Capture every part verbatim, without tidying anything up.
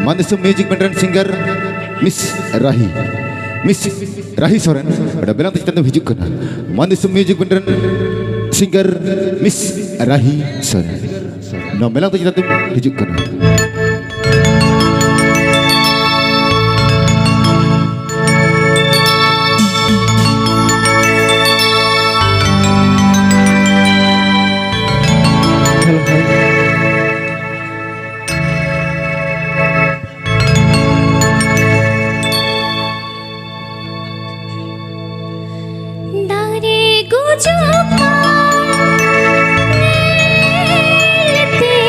ᱢᱟᱱ ᱫᱤᱥᱚᱢ music band ᱨᱮᱱ ᱥᱤᱝᱜᱟᱨ ᱢᱤᱥ ᱨᱟᱦᱤ, ᱢᱤᱥ ᱨᱟᱦᱤ ᱥᱚᱨᱮᱱ ᱱᱚᱰᱮ ᱵᱮᱞᱟᱝ ᱛᱮ ᱪᱮᱛᱟᱱ ᱛᱮᱢ ᱦᱤᱡᱩᱜ ᱠᱟᱱᱟ᱾ ᱢᱟᱱ ᱫᱤᱥᱚᱢ ᱢᱤᱭᱩᱡᱤᱠ ᱵᱮᱱᱰ ᱨᱮᱱ ᱥᱤᱝᱜᱟᱨ ᱢᱤᱥ ᱨᱟᱦᱤ ᱥᱚᱨᱮᱱ ᱱᱚᱣᱟ ᱢᱮᱞᱟᱝ ᱛᱮ ᱪᱮᱛᱟᱱ ᱛᱮᱢ ᱦᱤᱡᱩᱜ ᱠᱟᱱᱟ᱾ ᱫᱟᱨᱮ ᱜᱩᱡᱩᱜ ᱠᱟᱱ ᱧᱮᱞᱛᱮ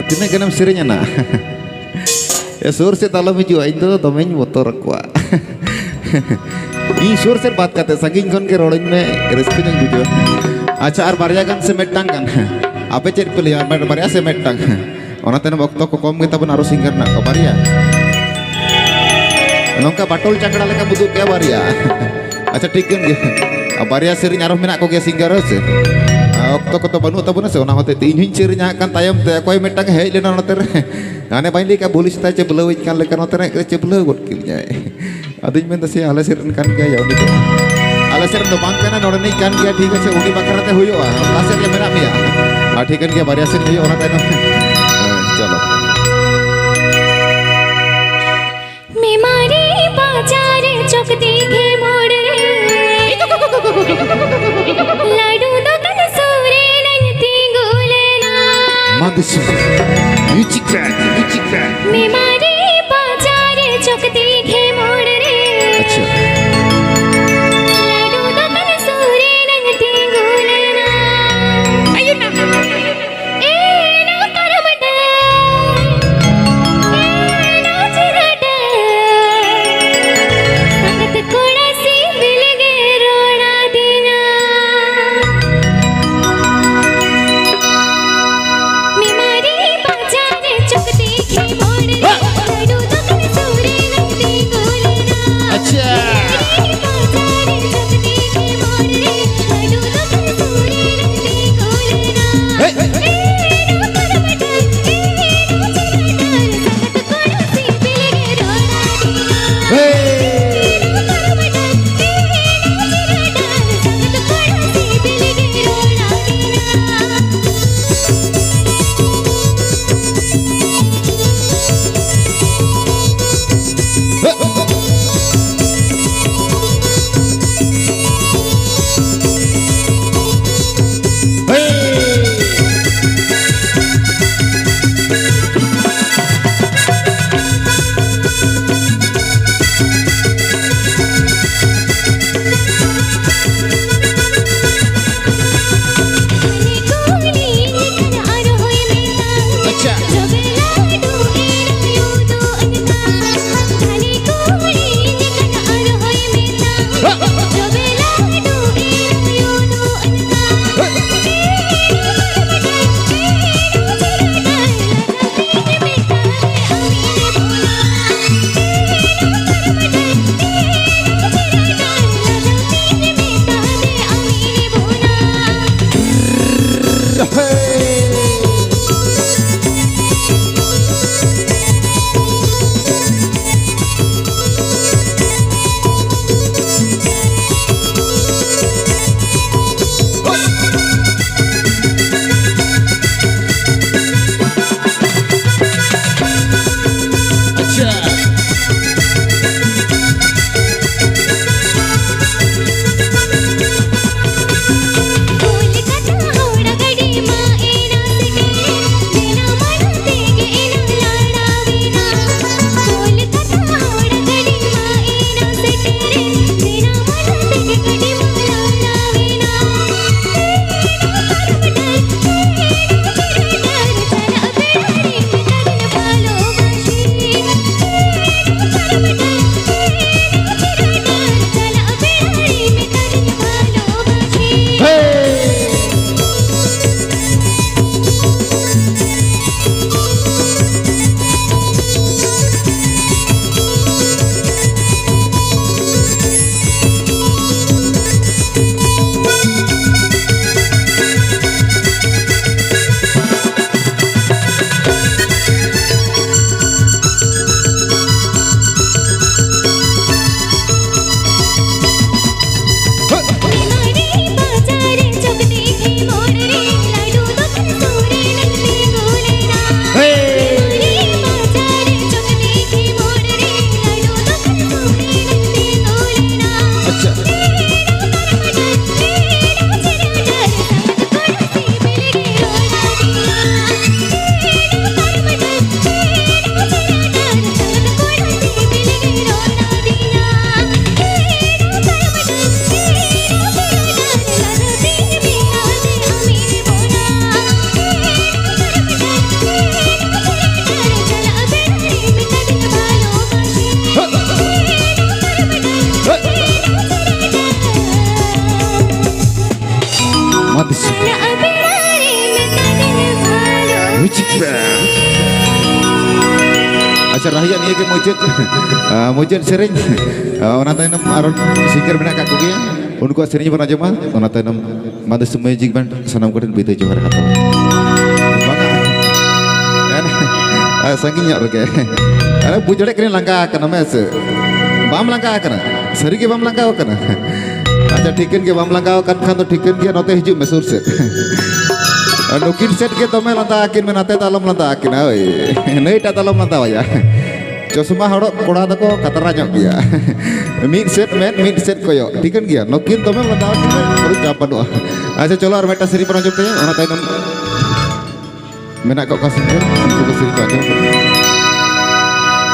ᱛᱤᱱᱟᱹᱜ ᱜᱟᱱᱮᱢ ᱥᱮᱨᱮᱧ ᱟᱱᱟ? ᱮ, ᱥᱩᱨ ᱥᱮᱫ ᱟᱞᱚᱢ ᱦᱤᱡᱩᱜᱼᱟ, ᱤᱧ ᱫᱚ ᱫᱚᱢᱮᱧ ᱵᱚᱛᱚᱨ ᱟᱠᱚᱣᱟ᱾ ᱤᱧ ᱥᱩᱨ ᱥᱮᱫ ᱵᱟᱫ ᱠᱟᱛᱮ ᱥᱟᱺᱜᱤᱧ ᱠᱷᱚᱱ ᱜᱮ ᱨᱚᱲᱟᱹᱧ ᱢᱮ, ᱨᱟᱹᱥᱠᱟᱹ ᱧᱚᱜ ᱤᱧ ᱵᱩᱡᱷᱟᱹᱣᱟ᱾ ᱟᱪᱪᱷᱟ, ᱟᱨ ᱵᱟᱨᱭᱟ ᱜᱟᱱ ᱥᱮ ᱢᱤᱫᱴᱟᱝ ᱜᱟᱱ? ᱟᱯᱮ ᱪᱮᱫ ᱯᱮ ᱞᱟᱹᱭᱟ, ᱵᱟᱨᱭᱟ ᱥᱮ ᱢᱤᱫᱴᱟᱝ? ᱚᱱᱟ ᱛᱟᱭᱱᱚᱢ ᱚᱠᱛᱚ ᱠᱚ ᱠᱚᱢ ᱜᱮ ᱛᱟᱵᱚᱱᱟ, ᱟᱨᱚ ᱥᱤᱝᱜᱟᱨ ᱢᱮᱱᱟᱜ ᱠᱚᱣᱟ ᱵᱟᱨᱭᱟ᱾ ᱱᱚᱝᱠᱟ ᱵᱟᱴᱚᱞ ᱪᱟᱠᱲᱟ ᱞᱮᱠᱟ ᱩᱫᱩᱜ ᱠᱮᱜᱼᱟ ᱵᱟᱨᱭᱟ᱾ ᱟᱪᱪᱷᱟ, ᱴᱷᱤᱠ ᱠᱟᱱ ᱜᱮᱭᱟ᱾ ᱟᱨ ᱵᱟᱨᱭᱟ ᱥᱮᱨᱮᱧ ᱟᱨᱦᱚᱸ ᱢᱮᱱᱟᱜ ᱠᱚᱜᱮᱭᱟ ᱥᱤᱝᱜᱟᱨ, ᱦᱮᱸ ᱥᱮ? ᱟᱨ ᱚᱠᱛᱚ ᱠᱚᱫᱚ ᱵᱟᱹᱱᱩᱜ ᱛᱟᱵᱚᱱᱟ ᱥᱮ, ᱚᱱᱟ ᱦᱚᱛᱮᱡ ᱛᱮ ᱤᱧ ᱦᱚᱸᱧ ᱥᱮᱨᱮᱧᱟ ᱦᱟᱸᱜ ᱠᱷᱟᱱ ᱛᱟᱭᱚᱢ ᱛᱮ᱾ ᱚᱠᱚᱭ ᱢᱤᱫᱴᱟᱝ ᱦᱮᱡ ᱞᱮᱱᱟ ᱱᱚᱛᱮ ᱨᱮ, ᱦᱟᱱᱮ ᱵᱟᱹᱧ ᱞᱟᱹᱭ ᱠᱟᱜᱼᱟ, ᱵᱩᱞᱤ ᱥᱮᱛᱟᱭ ᱪᱮᱯᱞᱟᱹᱣᱤᱧ ᱠᱟᱱ ᱞᱮᱠᱟ, ᱱᱚᱛᱮ ᱨᱮ ᱪᱮᱯᱞᱟᱹᱣ ᱜᱚᱫ ᱠᱮᱫᱤᱧᱟᱭ᱾ ᱟᱫᱚᱧ ᱢᱮᱱᱫᱟ, ᱥᱮ ᱟᱞᱮ ᱥᱮᱫ ᱨᱮᱱ ᱠᱟᱱ ᱜᱮᱭᱟᱭ ᱩᱱᱤ ᱫᱚ᱾ ᱟᱞᱮ ᱥᱮᱫ ᱨᱮᱱ ᱫᱚ ᱵᱟᱝ ᱠᱟᱱᱟ, ᱱᱚᱰᱮᱱᱤᱡ ᱠᱟᱱ ᱜᱮᱭᱟ, ᱴᱷᱤᱠ ᱟᱪᱷᱮ, ᱩᱱᱤ ᱵᱟᱠᱷᱨᱟ ᱛᱮ ᱦᱩᱭᱩᱜᱼᱟ᱾ ᱚᱠᱟ ᱥᱮᱫ ᱨᱮ ᱢᱮᱱᱟᱜ ᱢᱮᱭᱟ? ᱟᱨ ᱴᱷᱤᱠᱟᱹᱱ ᱜᱮᱭᱟ, ᱵᱟᱨᱭᱟ ᱥᱮᱫ ᱦᱩᱭᱩᱜᱼᱟ, ᱚᱱᱟ ᱛᱟᱭᱱᱚᱢ᱾ ᱦᱮᱸ, ᱪᱚᱞᱚ᱾ ᱢᱮᱢᱟᱨᱤ ᱵᱟᱡᱟᱨ ᱪᱚᱠ ᱫᱤᱜᱷᱮ ᱢᱳᱲ ᱨᱮ ᱞᱟᱹᱰᱩ ᱫᱚᱠᱟᱱ ᱥᱩᱨ ᱨᱮ ᱱᱟᱹᱧ ᱛᱤᱸᱜᱩ ᱞᱮᱱᱟ᱾ ᱢᱟᱫᱤᱥᱚᱢ ᱢᱤᱭᱩᱡᱤᱠ ᱵᱮᱱᱰ, ᱢᱤᱭᱩᱡᱤᱠ ᱵᱮᱱᱰ᱾ ᱢᱮᱢᱟᱨᱤ ᱵᱟᱡᱟᱨ ᱪᱚᱠ ᱫᱤᱜᱷᱮ ᱢᱳᱲ ᱨᱮ ᱟᱪᱪᱷᱟ᱾ ᱞᱟᱹᱰᱩ ᱫᱚᱠᱟᱱ ᱥᱩᱨ ᱨᱮ ᱱᱟᱹᱧ ᱛᱤᱸᱜᱩ ᱞᱮᱱᱟ᱾ ᱮ ᱱᱚᱛᱚᱨ ᱵᱟᱰᱟᱭ, ᱮ ᱱᱚᱡᱨ ᱵᱟᱰᱟᱭ, ᱥᱟᱸᱜᱟᱛ ᱠᱚᱲᱟ ᱥᱤᱵᱤᱞ ᱜᱮ ᱨᱚᱲ ᱟᱹᱫᱤᱧᱟ᱾ ᱢᱮᱢᱟᱨᱤ ᱵᱟᱡᱟᱨ ᱪᱚᱠ ᱫᱤᱜᱷᱮ ᱢᱳᱲ ᱨᱮ ᱞᱟᱹᱰᱩ ᱫᱚᱠᱟᱱ ᱥᱩᱨ ᱨᱮ ᱱᱟᱹᱧ ᱛᱤᱸᱜᱩ ᱞᱮᱱᱟ᱾ ᱟᱪᱪᱷᱟ᱾ ᱨᱟᱦᱤᱭᱟᱜ ᱱᱤᱭᱟᱹ ᱜᱮ ᱢᱩᱪᱟᱹᱫ, ᱟ, ᱢᱩᱪᱟᱹᱫ ᱥᱮᱨᱮᱧ᱾ ᱟ, ᱚᱱᱟ ᱛᱟᱭᱱᱚᱢ ᱟᱨᱚ singer ᱢᱮᱱᱟᱜ ᱟᱠᱟᱫ ᱠᱚᱜᱮᱭᱟ, ᱩᱱᱠᱩᱣᱟᱜ ᱥᱮᱨᱮᱧ ᱵᱚᱱ ᱟᱸᱡᱚᱢᱟ᱾ ᱚᱱᱟ ᱛᱟᱭᱱᱚᱢ ᱢᱟᱫᱮᱥᱩ Music Band ᱥᱟᱱᱟᱢ ᱠᱚᱴᱷᱮᱱ ᱵᱤᱫᱟᱹᱭ ᱡᱚᱦᱟᱨ ᱦᱟᱛᱟᱣᱟ᱾ ᱵᱟᱝᱟ? ᱮᱱ-, ᱟ, ᱥᱟᱺᱜᱤᱧ ᱧᱚᱜ ᱨᱮᱜᱮ᱾ ᱟᱨᱮ, ᱵᱩᱡᱽ ᱫᱟᱲᱮᱭᱟᱜ ᱠᱟᱹᱱᱟᱹᱧ ᱞᱟᱸᱜᱟ ᱟᱠᱟᱱᱟᱢ, ᱦᱮᱸ ᱥᱮ? ᱵᱟᱢ ᱞᱟᱸᱜᱟ ᱟᱠᱟᱱᱟ? ᱥᱟᱹᱨᱤ ᱜᱮ ᱵᱟᱢ ᱞᱟᱸᱜᱟ ᱟᱠᱟᱱᱟ? ᱟᱪᱪᱷᱟ, ᱴᱷᱤᱠᱟᱹᱱ ᱜᱮ, ᱵᱟᱢ ᱞᱟᱸᱜᱟ ᱟᱠᱟᱱ ᱠᱷᱟᱱ ᱫᱚ ᱴᱷᱤᱠᱟᱹᱱ ᱜᱮ, ᱱᱚᱛᱮ ᱦᱤᱡᱩᱜ ᱢᱮ ᱥᱩᱨ ᱥᱮᱫ᱾ ᱟᱨ ᱱᱩᱠᱤᱱ ᱥᱮᱫ ᱜᱮ ᱫᱚᱢᱮ ᱞᱟᱸᱫᱟ ᱟᱹᱠᱤᱱ ᱢᱮ, ᱱᱟᱛᱮ ᱫᱚ ᱟᱞᱚᱢ ᱞᱟᱸᱫᱟ ᱟᱹᱠᱤᱱᱟ, ᱦᱳᱭ᱾ ᱱᱟᱹᱭᱴᱟᱜ ᱫᱚ ᱟᱞᱚᱢ ᱞᱟᱸᱫᱟ ᱟᱭᱟ᱾ ᱪᱚᱥᱢᱟ ᱦᱚᱲᱚᱜ ᱠᱚᱲᱟ ᱫᱚᱠᱚ ᱠᱷᱟᱛᱨᱟ ᱧᱚᱜ ᱜᱮᱭᱟ᱾ ᱢᱤᱫ ᱥᱮᱫ ᱢᱮᱫ, ᱢᱤᱫ ᱥᱮᱫ ᱠᱚᱭᱚᱜ᱾ ᱴᱷᱤᱠᱟᱹᱱ ᱜᱮᱭᱟ, ᱱᱩᱠᱤᱱ ᱫᱚᱢᱮᱢ ᱞᱟᱸᱫᱟ ᱟᱹᱠᱤᱱ ᱢᱮ, ᱠᱳᱱᱳ ᱪᱟᱯ ᱵᱟᱹᱱᱩᱜᱼᱟ᱾ ᱟᱪᱪᱷᱟ, ᱪᱚᱞᱚ ᱟᱨ ᱢᱤᱫᱴᱟᱝ ᱥᱮᱨᱮᱧ ᱵᱚᱱ ᱟᱸᱡᱚᱢ ᱛᱟᱭᱟ, ᱚᱱᱟ ᱛᱟᱭᱱᱚᱢ ᱢᱮᱱᱟᱜ ᱠᱚ ᱚᱠᱟ singer, ᱩᱱᱠᱩ ᱠᱚ ᱥᱮᱨᱮᱧ ᱠᱚ ᱟᱸᱡᱚᱢ᱾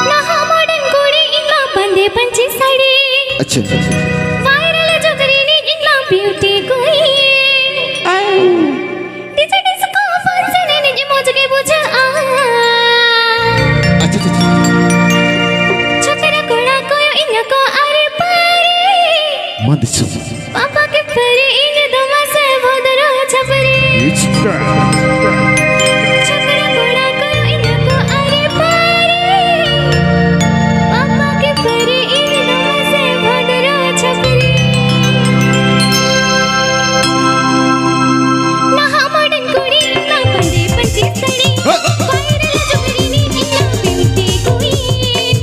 ᱱᱟᱦᱟᱜ modern ᱠᱩᱲᱤ ᱤᱧ ᱢᱟ ᱵᱟᱸᱫᱮ ᱯᱟᱹᱧᱪᱤ ᱥᱟᱹᱲᱤ᱾ ᱟᱪᱪᱷᱟ, ᱟᱪᱪᱷᱟ, ᱟᱪᱪᱷᱟ᱾ Viral ᱡᱩᱜᱽ ᱨᱤᱱᱤᱡ ᱤᱧ ᱢᱟ beauty queen᱾ ᱟᱭ᱾ DJ disco function ᱮᱱᱮᱡ ᱢᱚᱡᱽ ᱜᱮ ᱵᱩᱡᱷᱟᱹᱜᱼᱟ᱾ ᱟᱪᱪᱷᱟ, ᱟᱪᱪᱷᱟ, ᱟᱪᱪᱷᱟ᱾ ᱪᱷᱳᱠᱨᱟ ᱠᱚᱲᱟ ᱠᱚᱭᱚᱜ ᱤᱧᱟ ᱠᱚ ᱟᱨᱮ ᱯᱟᱨᱮ᱾ ᱢᱟ ᱫᱤᱥᱚᱢ᱾ ᱯᱟᱯᱟ ᱠᱮ ᱯᱟᱨᱮ ᱤᱧ ᱫᱚ ᱢᱟᱥᱮ ᱵᱷᱚᱫᱨᱚ ᱪᱷᱟᱯᱨᱤ᱾ ᱪᱷᱟᱯᱨᱟ ᱠᱚᱲᱟ ᱠᱚ ᱤᱧ ᱠᱚ ᱟᱨᱮ ᱯᱟᱨᱮ᱾ ᱯᱟᱯᱟ ᱠᱮ ᱯᱟᱨᱮ ᱤᱧ ᱫᱚ ᱢᱟᱥᱮ ᱵᱷᱚᱫᱨᱚ ᱪᱷᱟᱯᱨᱤ᱾ ᱱᱟᱦᱟᱜ modern ᱠᱩᱲᱤ ᱤᱧ ᱢᱟ ᱵᱟᱸᱫᱮ ᱯᱟᱹᱧᱪᱤ ᱥᱟᱹᱲᱤ᱾ ᱦᱮᱸ᱾ Viral ᱡᱩᱜᱽ ᱨᱤᱱᱤᱡ ᱤᱧ ᱢᱟ beauty queen᱾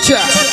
Check.